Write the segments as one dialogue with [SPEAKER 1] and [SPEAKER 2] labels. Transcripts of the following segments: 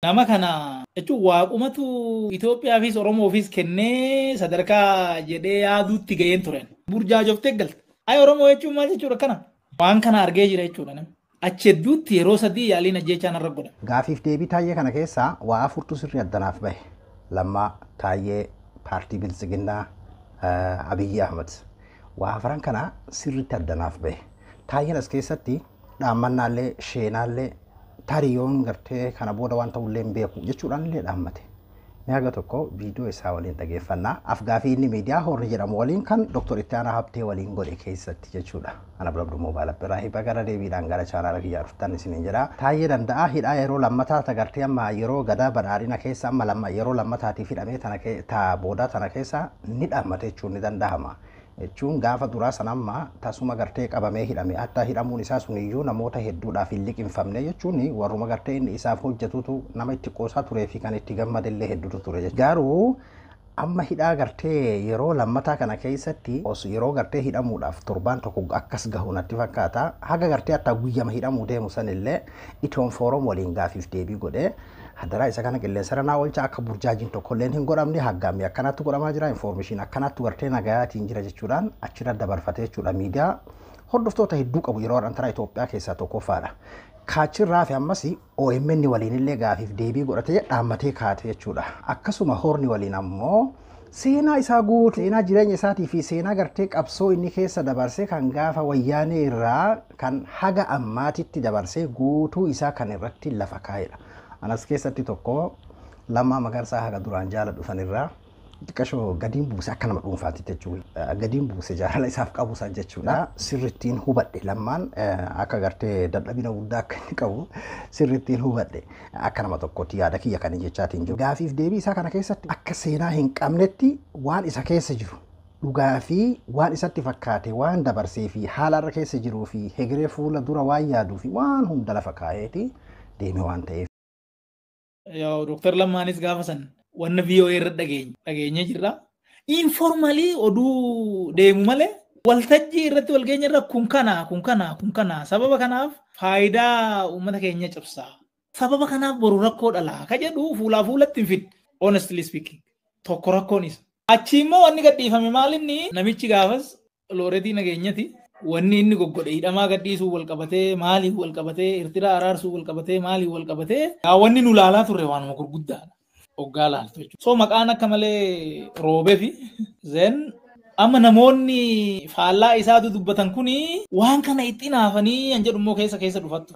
[SPEAKER 1] Nama kana jechuun waaqumatu Itoophiyaafis Oromoofis kennee sadarkaa jedhee yaaduutti ga'een turen. Burjaajoftee galte. Ay, Oromoo jechuun maal jechuudha kana? Waan kana argee jira jechuudha namni. Achi hedduutti yeroo 3 yaaliin ajjeechaan irra godha.
[SPEAKER 2] Gaafiif deebii Taayyee kana keessaa waa afurtu sirrii addanaaf bahe. Lammaa, Taayyee, Paartii Biltsiginnaa, Abiyyi Ahmad. Waa afran kana sirriitti addanaaf bahe. Taayyeen as keessatti dhaammannaallee sheenaallee tarii yoon gartee kana booda waan ta'ullee hin beeku jechuudhaan illee dhaammate. Mee haga tokko viidiyoo isaa waliin dhageeffannaa. Afgaafii inni miidiyaa Horni jedhamu waliin kan Dr. Itti Aanaa Habtee waliin godhe keessatti jechuudha. Ana Bilabduu Moobaayil Abbiraa hiba gara deebiidhaan gara chaanaala kiyyaa dhuftan isiniin jedha. Taayyee Danda'aa hidhaa yeroo lammataa tagartee amma yeroo gadaa badhaadhina keessa amma lamma yeroo lammataatiif hidhamee tana ta boodaa tana keessa ni dhaammate jechuun ni danda'ama. Jechuun gaafa duraa san amma tasuma gartee qabamee hidhame, hatta hidhamuun isaa suniyyuu namoota hedduudhaaf hin liqimfamne, jechuun warruma gartee inni isaaf hojjetutu nama itti qoosaa turee fi kan itti gammadellee hedduutu ture jechuudha. Garuu amma hidhaa gartee yeroo lammataa kana keessatti yeroo gartee hidhamuudhaaf torbaan tokko akkas gahu natti fakkaata. Haga gartee hatta guyyama hidhamuu deemu sanillee Itoon Foorom waliin gaafiif deebii godhee, hadaraa isa kana qilleensarra naa oolcha, akka burjaajiin tokkolleen hin godhamne, haggaammi akkanatti godhamaa jira, information akkanatti gartee nagayaatiin jira jechuudhaan achirra dabarfate jechuudha. Miidiyaa hordoftoota hedduu qabu yeroo har'aan tana Itoophiyaa keessaa tokkoffaadha. Kaachirraa fi ammas OMN waliin illee gaafiif deebii godhatee dhaammatee kaate jechuudha. Akkasuma Horni waliin ammoo seenaa isaa guutuu, seenaa jireenya isaatii fi seenaa gartee qabsoo inni keessa dabarsee, kan gaafa Wayyaanee irraa kan haga ammaatitti dabarsee guutuu isaa kan irratti lafa kaa'edha. Anas keessatti tokko Lammaa Magarsaa haga duraan jaaladhu sanirraa xiqqashoo gadiin buuse akka nama dhuunfaatti jechuudha. Gadiin buuse jaalala isaaf qabu san jechuudha. Sirrittiin hubadhe, Lammaan akka gartee dadhabina guddaa akka inni qabu sirrittiin hubadhe akka nama tokkotti, yaada kiyya kan jechaatiin jiru. Gaafiif deebii isaa kana keessatti akka seenaa hin qabnetti waan isa keessa jiru dhugaa fi waan isatti fakkaate, waan dabarsee fi haala irra keessa jiruu fi hegeree fuula dura waan yaaduu fi waan hunda lafa kaa'eeti deeme waan ta'eef.
[SPEAKER 1] Yaa Dooktar Lammaanis gaafa san wanna VOA irra dhageenye jirra. Informally oduu deemu malee waltajjii irratti walgeenya irra kun kana, kun kana, kun kana, sababa kanaaf faayidaa uummata keenya cabsaa. Sababa kanaaf boru rakkoo dhalaa ka jedhu fuulaa fuulatti hin fidne. Honestly speaking. Tokko rakkoon isa. Achi immoo wanni gadhiifame maalinni namichi gaafas looretii nageenyati. Wanni inni goggodhe hidhamaa gadhiisuu wal qabatee, maaliif wal qabatee, Eertiraa araarsuu wal qabatee, maaliif wal qabatee, wanni nu laalaa turre waanuma gurguddaadha. Hoggaa laaltu jechuudha. So maqaan akka malee roobee fi then amma namoonni faallaa isaatu dubbatan kuni waan kana itti naafanii an jedhu immoo keessa keessa dhufattu.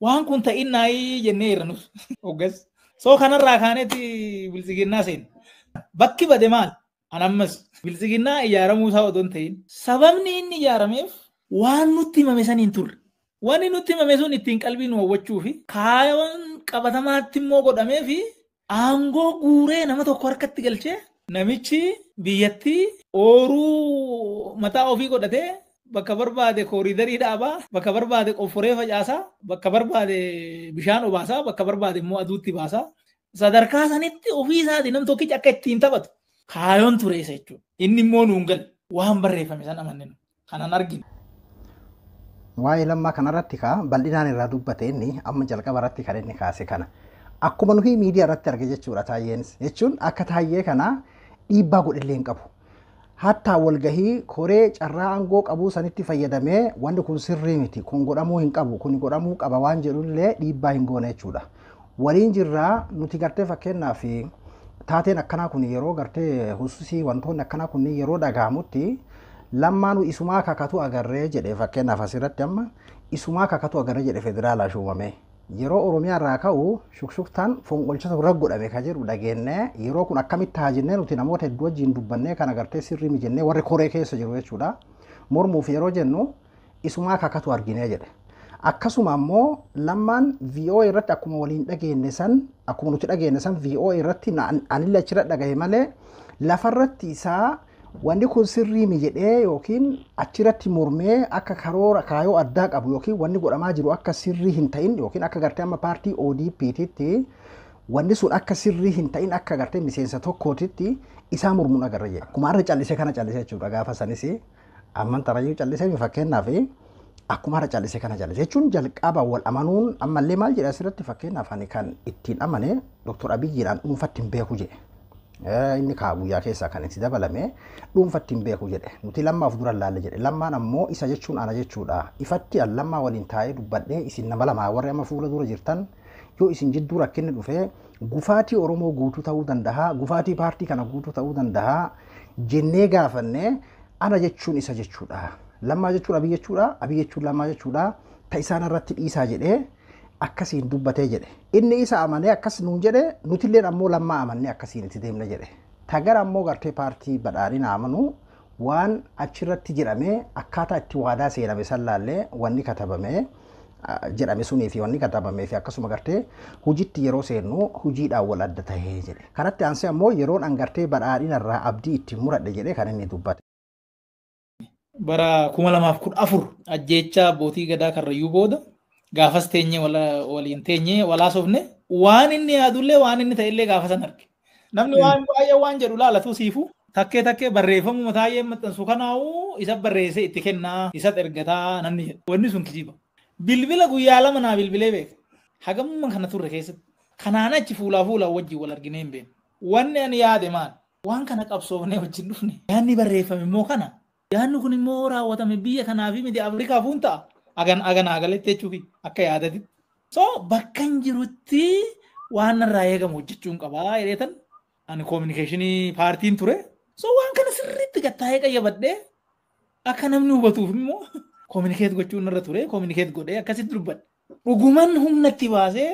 [SPEAKER 1] Waan kun ta'innaayii jennee irra nus hoggas. So kanarraa kaanetti Biltsiginnaa seenu. Bakki bade maal? An ammas Biltsiginnaa ijaaramuu isaa otoo hin ta'in sababni inni ijaarameef waan nutti himame san hin turre. Wanni nutti himame sun ittiin qalbii nu hawwachuu fi kaayoon qabatamaatti immoo godhamee fi aangoo guuree nama tokko harkatti galchee namichi biyyattii ooruu mataa ofii godhatee bakka barbaade kooriidarii dhaabaa, bakka barbaade qofforee facaasaa, bakka barbaade bishaan obaasaa, bakka barbaade immoo aduutti baasaa. Sadarkaa sanitti ofii isaati nam tokkichi akka ittiin taphatu kaayoon ture isa jechuudha. Inni immoo nuun galle, waan barreeffame san amanne kanan arginu.
[SPEAKER 2] Waa'ee Lammaa kanarratti kaa bal'inaan irraa dubbate. Inni amma jalqaba irratti kan inni kaase kana. Akkuma nuyi miidiyaa irratti arge jechuudha Taayyeenis. Jechuun akka Taayyee kanaa dhiibbaa godhillee hin qabu. Hattaa walgahii koree carraa aangoo qabuu sanitti fayyadamee wanti kun sirrii miti, kun godhamuu hin qabu, kun godhamuu qaba waan jedhullee dhiibbaa hin goone jechuudha. Waliin jirraa nuti gartee, fakkeenyaaf taateen akkanaa kun yeroo gartee hususii wantoonni akkanaa kun yeroo dhagahamutti Lammaanu isumaa kakatu agarree jedhe. Fakkeenyaaf asirratti amma isumaa kakatu agarree jedhe, federaalaa shuumame. Yeroo Oromiyaa irraa ka'u shukshuktaan fonqolchatu irra godhame ka jedhu dhageenne. Yeroo kun akkamitti haa jennee nuti namoota hedduu wajjin dubbannee kana gartee sirrii mijennee warri koree keessa jiru jechuudha. Mormuuf yeroo jennu isumaa kakatu arginee jedhe. Akkasuma ammoo Lammaan VOA irratti akkuma waliin dhageenye san, akkuma nuti dhageenye san VOA irratti anillee achirra dhagaye malee lafarratti isaa wanni kun sirrii mi jedhee yookiin achirratti mormee akka karoora kaayoo addaa qabu yookiin wanni godhamaa jiru akka sirrii hin ta'in yookiin akka gartee amma paartii ODP'titti wanni sun akka sirrii hin ta'in akka gartee miseensa tokkootitti isaa mormuun agarra jedhe. Akkuma har'a callisee kana callisee jechuudha gaafa sanis amman tarayyuu callisee. Fakkeenyaaf Akkuma har'a callise kana callise jechuun jalqaba wal amanuun ammallee maal jedha asirratti fakkeenyaaf ani kan ittiin amane Dr. Abiyyiidhaan dhuunfatti hin beeku jedhe. Inni kaa guyyaa keessaa kan itti dabalame dhuunfatti hin beeku jedhe. Nuti lammaaf dura laalle jedhe. Lammaan ammoo isa jechuun ana jechuudha. Ifatti an lammaa waliin taa'ee dubbadhee isin nama lamaa warri amma fuula dura jirtan yoo isin jidduu rakkinni dhufee gufaatii Oromoo guutuu ta'uu danda'a, gufaatii paartii kana guutuu ta'uu danda'a jennee gaafannee ana jechuun isa jechuudha. Lammaa jechuun Abiy jechuudha, Abiy jechuun lammaa jechuudha. Ta isaan irratti dhiisaa jedhee akkasiin dubbatee jedhe. Inni isa amanee akkas nuun jedhe nutilleen ammoo lammaa amannee akkasiin itti deemne jedhe. Tagara ammoo gartee paartii badhaadhina amanuu waan achirratti jedhamee akkaataa itti waadaa seename san laallee wanni katabame jedhame sunii fi wanni katabamee fi akkasuma gartee hojiitti yeroo seennu hojiidhaan wal adda tahee jedhe. Kanatti aansee ammoo yeroon an gartee badhaadhina irraa abdii itti muradhe jedhee kan inni dubbate.
[SPEAKER 1] Bara 2014 ajjeechaa abbootii gadaa Karrayyuu booda gaafas teenyee waliin teenyee walaasofne waan inni yaadullee waan inni ta'ellee gaafa san arge. Namni waan baay'ee waan jedhu laalatu siifu takkee takkee barreeffamuma taa'ee maxxansu kanaa'uu isa barreessee itti kennaa isa ergataa namni jedhu. Wanni sun kijiba. Bilbila guyyaa lama naa bilbilee beeka. Hagamuma kana turre keessatti. Kanaan achi fuulaa fuulaa wajjin wal arginee hin beeknu. Wanni ani yaade maal? Waan kana qabsoofnee wajjin dhufne. Yaadni barreeffame immoo kana. Yaadni kun immoo raawwatame biyya kanaa fi miti Afrikaaf hun ta'a. Agan agan agaletti jechuufi akka yaadatitti. So bakka hin jirutti waan narraa eegamu hojjechuun qabaa jedheetan ani koominikeeshinii paartiin ture. So waan kana sirriitti gattaa'ee qayyabadhee akka namni hubatuuf immoo koominikeet gochuun irra ture koominikeet godhee akkasitti dubbadhe. Dhuguman humna itti baasee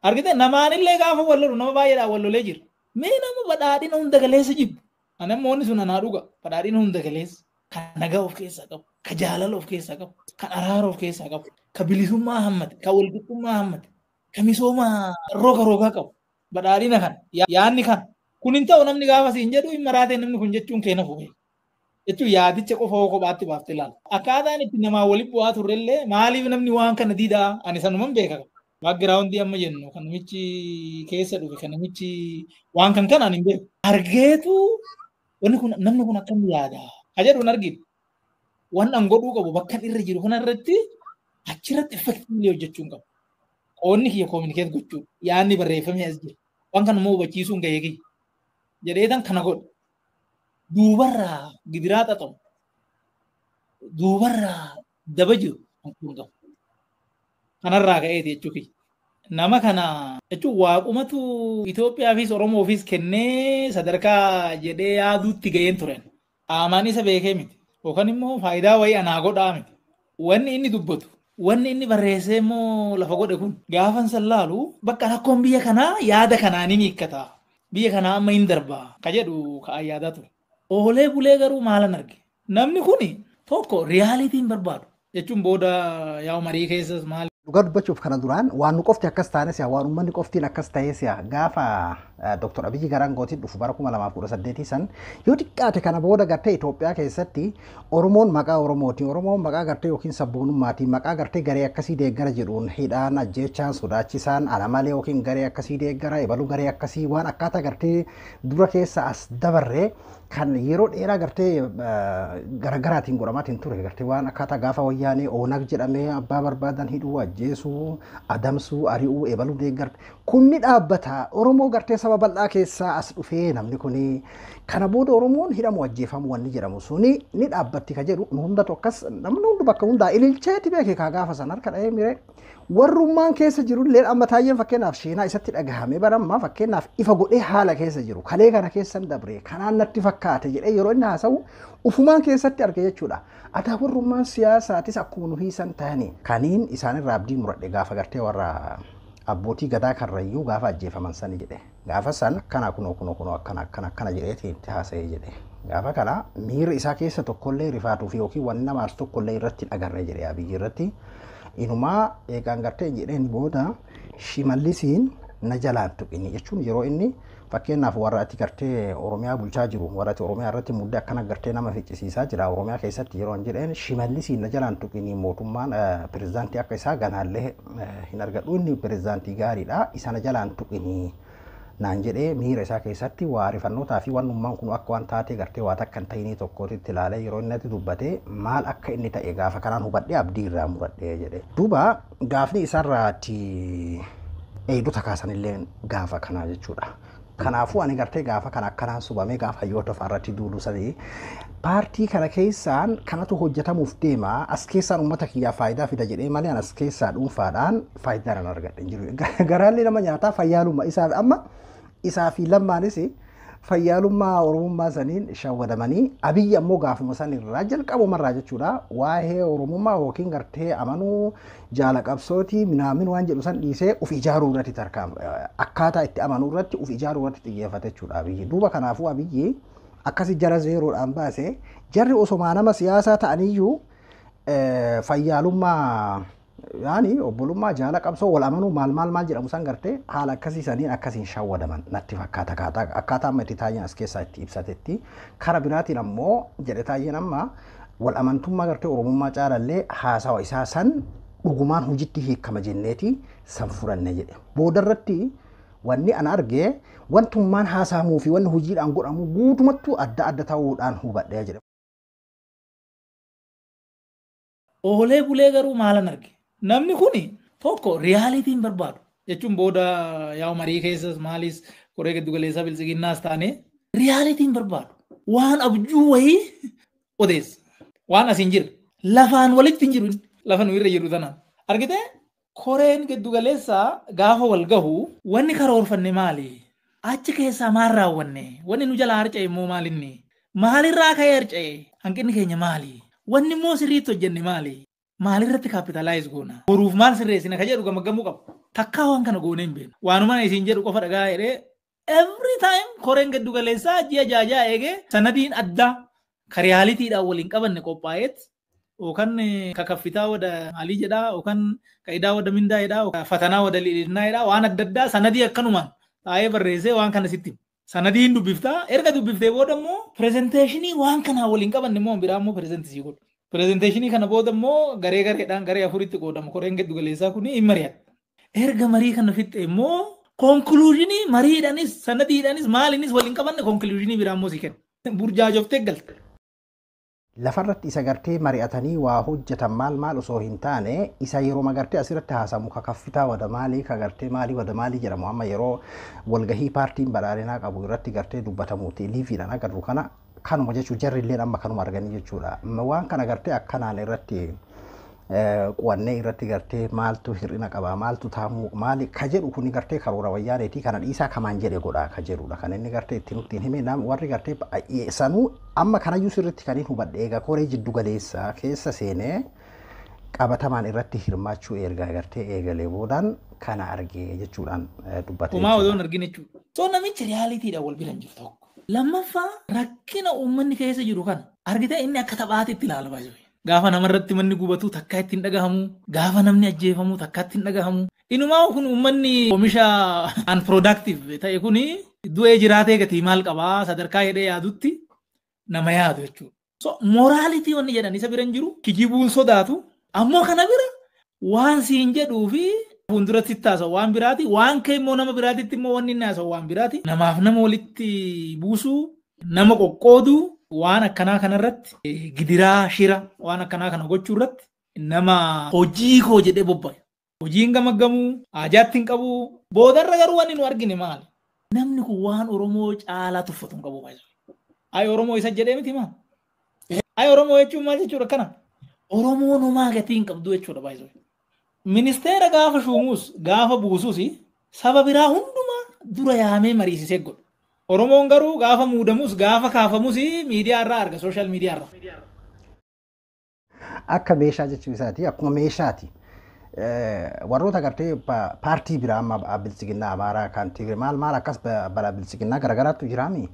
[SPEAKER 1] argite namaanillee gaafa wal lolu nama baay'eedhaan wal lolee jira. Mee nama badhaadhina hunda galeessa jibbu. Ani ammoo wanni sun anaa dhuga badhaadhina hunda galeessa kan nagaa of keessaa qabu, kan jaalala of keessaa qabu, kan araara of keessaa qabu, kan bilisummaa hammate, kan walqixxummaa hammate, kan misooma roga rogaa qabu. Badhaadhina kana yaadni kana kun hin ta'u namni gaafa siin jedhu hin maraatee namni kun jechuun keenya fufe. Jechuun yaadicha qofa hoo kophaatti baaftee ilaala. Akkaataan itti namaa walitti bu'aa turrellee maaliif namni waan kana diidaa ani sanuman beeka. Baakgiraawundii amma jennu kan namichi keessa dhufe kan namichi waan kan kanaan hin beeku. Argeetu wanni kun namni kun akkam yaada ka jedhu hin arginu. Waan an godhuu qabu bakka irra jiru kana irratti achirratti effectively hojjechuu hin qabu. Qoonni kiyya koominikeet gochuu yaadni barreeffamee as jira. Waan kana immoo hubachiisuun gahee kiyya. Jedheetan kana godhe. Duubarraa gidiraa xaxamu. Duubarraa daba jiru hin qabu. Kanarraa ka'eeti jechuu kiyya. Nama kana jechuun waaqumatu Itoophiyaafis Oromoofis kennee sadarkaa jedhee yaaduutti ga'een turen. Qaamaan isa beekee miti. Yookaan immoo faayidaa wayii anaa godhaa miti. Wanni inni dubbatu, wanni inni barreessee immoo lafa godhe kun gaafan san laalu bakka rakkoon biyya kanaa yaada kanaa ni hiikkata. Biyya kanaa amma hin darbaa ka jedhu ka'an yaadaa ture. Oolee bulee garuu maalan arge. Namni kuni tokko riyaalitii hin barbaadu. Jechuun booda yaa'u marii keessas maal
[SPEAKER 2] Dhugaa dubbachuuf kana duraan waan nu qofti akkas taane si'a waan uummanni qoftiin akkas ta'ee si'a gaafa Dr. Abiyyi garaan gootiin dhufu bara 2018 san yoo xiqqaate kana booda gartee Itoophiyaa keessatti Oromoon maqaa Oromootiin Oromoon maqaa gartee yookiin sabboonummaatiin maqaa gartee garee akkasii deeggara jedhuun hidhaan ajjeechaan sodaachisaan ana malee yookiin garee akkasii deeggara ebaluu garee akkasii waan akkaataa gartee dura keessa as dabarree kan yeroo dheeraa gartee garagaraatiin godhamaatiin ture gartee waan akkaataa gaafa wayyaanee Oonag jedhamee abbaa barbaadan hidhuu ajjeesuu adamsuu ari'uu ebaluu deeggarte kunni dhaabbata Oromoo gartee saba bal'aa keessaa as dhufee namni kuni kana booda Oromoon hidhamu ajjeefamu wanni jedhamu suni ni dhaabbatti ka jedhu nu hundatu akkas namni hundu bakka hundaa ililcheeti beeke kaa gaafa san harka dha'ee mire warrummaan keessa jirullee amma taayyeen fakkeenyaaf seenaa isatti dhagahame baramma fakkeenyaaf ifa godhee haala keessa jiru kalee kana keessan dabre kanaan natti fakkaate jedhee yeroo inni haasa'u ufumaan keessatti arge jechuudha. Ataa warrummaan siyaasaatis akkuma nu hiisan ta'anii kaniin isaanirraa abdii muradhe gaafa gartee warra abbootii gadaa karrayyuu gaafa ajjeefaman sani jedhe. Gaafa san akkana kunoo kunoo kunoo akkana akkana akkana jedheeti itti haasa'ee jedhe. Gaafa kana miira isaa keessa tokkollee rifaatuu fi yookiin wanni nama aarsu tokkollee irratti hin agarre jedhe Abiyyi irratti. Inumaa eegaan gartee jedheen booda Shimallisiin na jalaan tuqini jechuun yeroo inni fakkeenyaaf warra ati gartee Oromiyaa bulchaa jiru warra ati Oromiyaa irratti muddee akkana gartee nama ficcisiisaa jira Oromiyaa keessatti yeroo hin jedheen Shimallisiin na jalaan tuqini mootummaan pirezidaantii akka isaa ganaallee hin argadhu inni pirezidaantii gaariidha isa na jalaan tuqini. Naan jedhee miira isaa keessatti waa arifannootaa fi wannummaan kun akka waan taatee gartee waa takka hin ta'inii tokkootitti ilaalee yeroo inni natti dubbate maal akka inni ta'e gaafa kanaan hubadhee abdii irraa muradhee jedhe. Duuba gaafni isarraati eegdota kaasanillee gaafa kanaa jechuudha. Kanaafuu ani gartee gaafa kana akkanaan subamee gaafa hayyoota irratti duulu sanii paartii kana keessaan kanatu hojjetamuuf deema, as keessaan uummata kiyyaa faayidaa fida jedhee malee as keessaa dhuunfaadhaan faayidaa nan argadhe hin jiru. Garaallee nama nyaataa fayyaalummaa isaaf amma isaa fi Lammaanis fayyaalummaa Oromummaa saniin shawwadamanii, Abiyyi ammoo gaafuma san irraa jalqabumarraa jechuudha waa'ee Oromummaa yookiin gartee amanuu jaala qabsootii minaamin waan jedhu san dhiisee uf ijaaruu irratti tarkaan akkaataa itti amanuu irratti uf ijaaruu irratti xiyyeeffate jechuudha Abiyyi. Duuba kanaafuu Abiyyi akkasi jara zeeroodhaan baase, jarri osomaa nama siyaasaa ta'aniyyuu fayyaalummaa yaani obbolummaa jaala qabsoo wal amanuu maal maal maal jedhamu san gartee haala akkasii saniin akkasiin shawwadaman natti fakkaata akkaataa amma itti Taayyeen as keessaa itti ibsatetti. Kara biraatiin ammoo jedhe Taayyeen amma wal amantummaa gartee Oromummaa caalallee haasawa isaa san dhugumaan hojitti hiikama jenneeti san furanne jedhe. Boodarratti wanni ana argee wantummaan haasahamuu fi wanni hojiidhaan godhamu guutumattuu adda adda ta'uudhaan hubadhee jedhe.
[SPEAKER 1] Oolee bulee garuu maalan arge? Namni kuni tokko reality hin barbaadu. Jechuun booda yaa'u marii keessas maalis koree giddu galeessaa biltsiginnaas taane reality hin barbaadu. Waan abjuu wayii odeessa. Waan as hin jirre. Lafaan walitti hin jiru. Lafa nu irra jiru tanaan. Argitee koreen giddu galeessaa gaafa wal gahu wanni karoorfanne maali? Achi keessaa maal raawwanne? Wanni nu jalaa harca'e immoo maalinni? Maalirraa ka'ee harca'e? Hanqinni keenya maali? Wanni immoo sirriitti hojjenne maali? Maalirratti capitalize goona? Boruuf maal sirreessina ka jedhu gamaggamuu qaba. Takkaa waan kana goonee hin beeknu. Waanuma isin jedhu qofa dhagaa jedhee every time koreen giddu galeessaa ji'a jaajaa eegee sanadiin addaa ka realitydhaan waliin qabanne qophaa'eet yookaan ka kaffitaa wada maalii jedhaa yookaan ka idaa wada mindaa jedhaa fatanaa wada liidhinaa jedhaa waan adda addaa sanadii akkanumaan taa'ee barreessee waan kana sitti. Sanadiin dubbiftaa, erga dubbiftee booda immoo presentation waan kanaa waliin qabanne immoo biraa immoo present sii godhu. Presentation kana booda immoo garee gareedhaan garee afuritti qoodamu koreen giddu galeessaa kun hin mari'atu. Erga marii kana fixxe immoo conclusion mariidhaanis sanadiidhaanis maaliinis waliin qabanne conclusion biraa immoo sii kenna. Burjaajoftee galte.
[SPEAKER 2] Lafarratti isa gartee mari'atanii waa hojjetan maal maal osoo hin taane isa yeroo magartee asirratti haasamu ka kaffitaa wada maalii ka gartee maalii wada maalii jedhamu amma yeroo walgahii paartiin badhaadhinaa qabu irratti gartee dubbatamuuti liifiidhaan agarru kana kanuma jechuu jarri illee amma kanuma arganii jechuudha. Waan kana gartee akkanaan irratti qu'annee irratti gartee maaltu hir'ina qaba, maaltu taamuu maali ka jedhu kuni gartee karoora wayyaaneetii kana dhiisaa kamaan jedhe godhaa ka jedhudha. Kan inni gartee itti nutti hin hime warri gartee sanuu amma kanayyuu sirriitti kan hin hubadhe egaa koree jiddu galeessaa keessa seenee qabatamaan irratti hirmaachuu ergaa gartee eegalee boodaan kana argee jechuudhaan dubbate.
[SPEAKER 1] Homaa odoo hin argine jechuudha. So namichi realitydhaan wal bira hin jiru tokko. Lammaffaa rakkina uummanni keessa jiru kana argitee inni akka taphaatitti ilaala baay'ee. Gaafa namarratti manni gubatu takkaa ittiin dhagahamu, gaafa namni ajjeefamu takkaa ittiin dhagahamu. Inumaa kun uummanni oomisha unproductive ta'e kuni du'ee jiraatee gatii maal qabaa sadarkaa jedhee yaadutti nama yaadu jechuudha. So morality wanni jedhan isa bira hin jiru, kijibuun sodaatu, ammoo kana bira waan siin jedhuu fi fuulduratti haasa'u waan biraati, waan kee immoo nama biraatitti immoo wanni inni haasa'u waan biraati. Namaaf nama walitti buusuu, nama qoqqooduu, waan akkanaa kanarratti gidiraa shira waan akkanaa kana gochuu irratti nama hojii koo jedhee bobba'e. Hojiin gamaggamuu, hajaatti hin qabu. Boodarra garuu wanni nu argine maali? Namni kun waan Oromoo caalaa tuffatu hin qabu. Ayi Oromoo isa jedhee miti maal? Ayi Oromoo jechuun maal jechuudha kana? Oromoon homaa gatii hin qabdu jechuudha baay'ee. Ministeera gaafa shuumuus gaafa buusuus saba biraa hundumaa dura yaamee mariisisee godha. Oromoon garuu gaafa muudamus gaafa kaafamus miidiyaa irraa arga, social media irraa.
[SPEAKER 2] Akka meeshaa jechuu isaati, akkuma meeshaati. Warroota gartee paartii biraa amma biltsiginnaa Amaaraa kan Tigire maal maal akkas bara biltsiginnaa garagaraatu jiraami.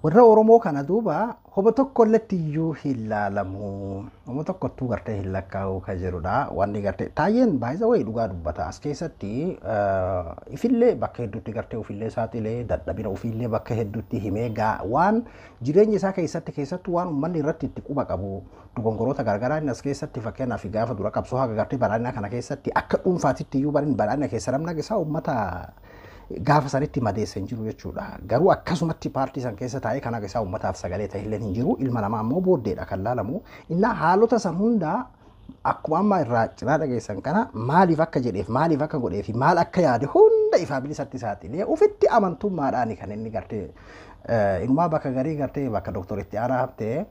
[SPEAKER 2] Warra Oromoo kana duuba hoba tokko illee iyyuu hin laalamu. Hoba tokkottuu gartee hin lakkaa'u kan jedhudha. Wanni gartee Taayyeen baay'ee wayii dhugaa dubbata. As keessatti ifillee bakka hedduutti gartee ofillee saaxilee dadhabina ofiillee bakka hedduutti himee waan jireenya isaa keessatti keessattuu waan uummanni irratti itti quba qabu dogongoroota garagaraa inni as keessatti fakkeenyaaf gaafa dura qabsoo haga gartee badhaadhina kana keessatti akka dhuunfaatitti iyyuu badhaadhina keessa namna isaa uummata gaafa sanitti madeessa hin jiru jechuudha. Garuu akkasumatti paartii san keessa taa'ee kan akka isaa uummataaf sagalee ta'e illee hin jiru. Ilma namaa ammoo booddeedha kan laalamu. Innaa haalota san hundaa akkuma amma irraa cinaa dhageessan kana maaliif akka jedheef, maaliif akka godheef, maal akka yaade hunda ifaa bilisatti saaxilee ofitti amantummaadhaan kan inni gartee inumaa bakka garii gartee bakka doktoritti aanaa haftee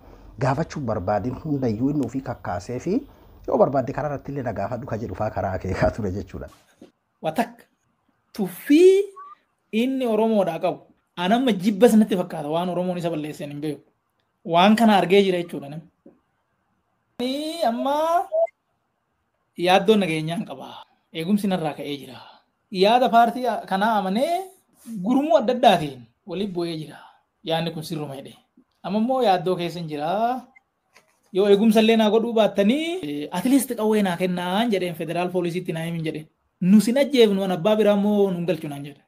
[SPEAKER 2] gaafachuu barbaadin hundayyuu inni ofii kakkaasee fi yoo barbaadde karaa irratti illee na gaafadhu ka jedhu faa karaa akeekaa ture jechuudha.
[SPEAKER 1] Watakka tuffii inni Oromoodhaa qabu. An amma jibba sanatti fakkaata waan Oromoon isa balleesseen hin beeku. Waan kana argee jira jechuudha namni. Amma yaaddoon nageenyaan qaba. Eegumsi narraa ka'ee jira. Yaada paartii kanaa amanee gurmuu adda addaatiin waliin bu'ee jira. Yaadni kun sirruma jedhe. Amma immoo yaaddoo keessa hin jira. Yoo eegumsa illee naa godhuu baattanii at least qawwee naa kennaan jedheen federaal poolisiitti naa himin jedheen. Nu sin ajjeefnu an abbaa biraa immoo nun galchu naan jedhe.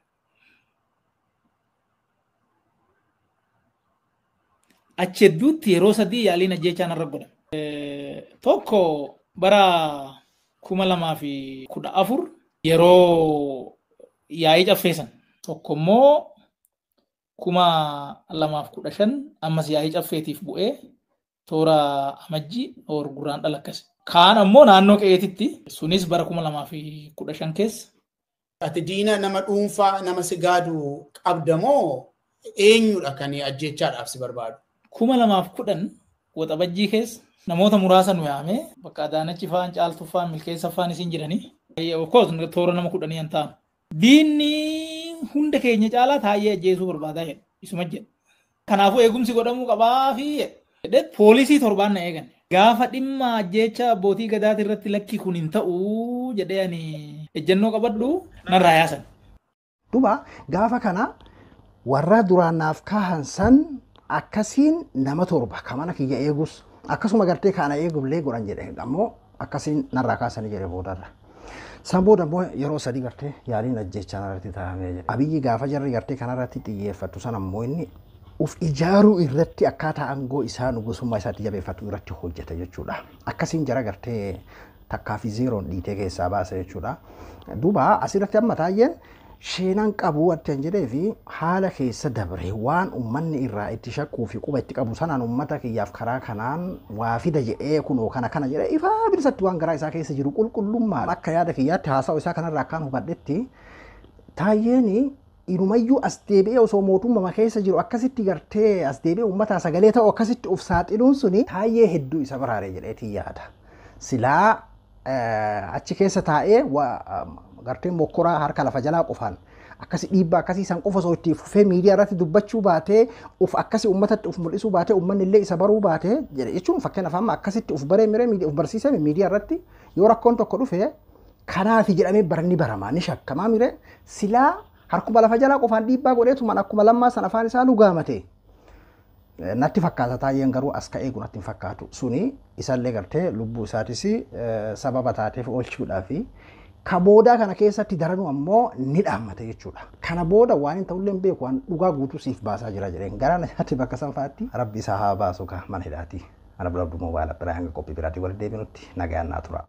[SPEAKER 1] Achi hedduutti yeroo sadii yaaliin ajjeechaa narra godhame. Tokko bara 2014 yeroo yaa'ii caffeessan. Tokko immoo 2015 ammas yaa'ii caffeetiif bu'ee toora amajjii gurraan dhala akkasi. Kaan ammoo naannoo qe'eetitti sunis bara 2015 keessa.
[SPEAKER 3] Ati diina nama dhuunfaa nama si gaadu qabda moo eenyudha kan ajjeechaadhaaf si barbaadu?
[SPEAKER 1] 2010 waxabajjii keessa namoota muraasa nu yaamee bakka Adaanachi fa'aan, Caaltuu fa'aan, Milkeessa fa'aan isin jiranii. Of course toora nama 10 an ta'an. Diinni hunda keenya caalaa Taayyee ajjeesuu barbaadaa jedhe. Isuma jedhe. Kanaafuu eegumsi godhamuu qabaa fi jedhe poolisii 7 na eegan. Gaafa dhimma ajjeecha abbootii gadaati irratti lakki kun hin ta'u jedhee ani ejjennoo qabadhu narraa yaasan.
[SPEAKER 2] Duuba gaafa kana warra duraan naaf kaahan san akkasiin nama 7 kan mana kiyya eegus akkasuma gartee kana eegullee godhan jedhe ammoo akkasiin narraa kaasanii jedhe boodarra. San booda immoo yeroo sadii gartee yaaliin ajjeechaa narratti taa'amee jedhe. Abiyyi gaafa jarri gartee kanarratti xiyyeeffattu san ammoo inni uf ijaaruu irratti akkaataa aangoo isaa nugusummaa isaatti jabeeffatu irratti hojjeta jechuudha. Akkasiin jara gartee takkaa fi zeeroon dhiitee keessaa baasa jechuudha. Duuba asirratti amma Taayyeen sheenaan qabu wanti an jedhee fi haala keessa dabre waan uummanni irraa itti shakkuu fi quba itti qabu sanaan uummata kiyyaaf karaa kanaan waa fida jedhee kunoo kana kana jedhee ifaa bilisatti waan garaa isaa keessa jiru qulqullummaa akka yaada kiyyaatti haasa'u isaa kanarraa akkaan hubadhetti Taayyeen inumayyuu as deebi'ee osoo mootummaa keessa jiru akkasitti gartee as deebi'ee uummataa sagalee ta'u akkasitti of saaxiluun suni Taayyee hedduu isa baraaree jedheetii yaada. Silaa achi keessa taa'ee gartee mokkoraa harka lafa jalaa qofaan akkasi dhiibbaa akkasii san qofa osoo itti fufee miidiyaa irratti dubbachuu baatee uf akkasi uummatatti uf mul'isuu baatee uummanni illee isa baruu baatee jedhe jechuun fakkeenyaaf amma akkasitti uf baree miree miidiyaa uf barsiisee miidiyaa irratti yoo rakkoon tokko dhufe kanaafi jedhamee baranni baramaa ni shakkamaa miree silaa harkuma lafa jalaa qofaan dhiibbaa godheetumaan akkuma Lammaa san afaan isaa lugaamate. Natti fakkaata Taayyeen garuu as ka'ee kun natti hin fakkaatu. Suni isallee gartee lubbuu isaatis sababa taateef oolchuudhaafi ka boodaa kana keessatti daranuu ammoo ni dhaammate jechuudha. Kana booda waan hin ta'ullee hin beeku waan dhugaa guutuu siif baasaa jira jedheen gara nyaatti bakka sanfaatti rabbi isaa haa baasu ka mana hidhaati. Ana bira abduu moobaayila biraa hanga qophii biraatii wal deebinutti nagaan naa tura.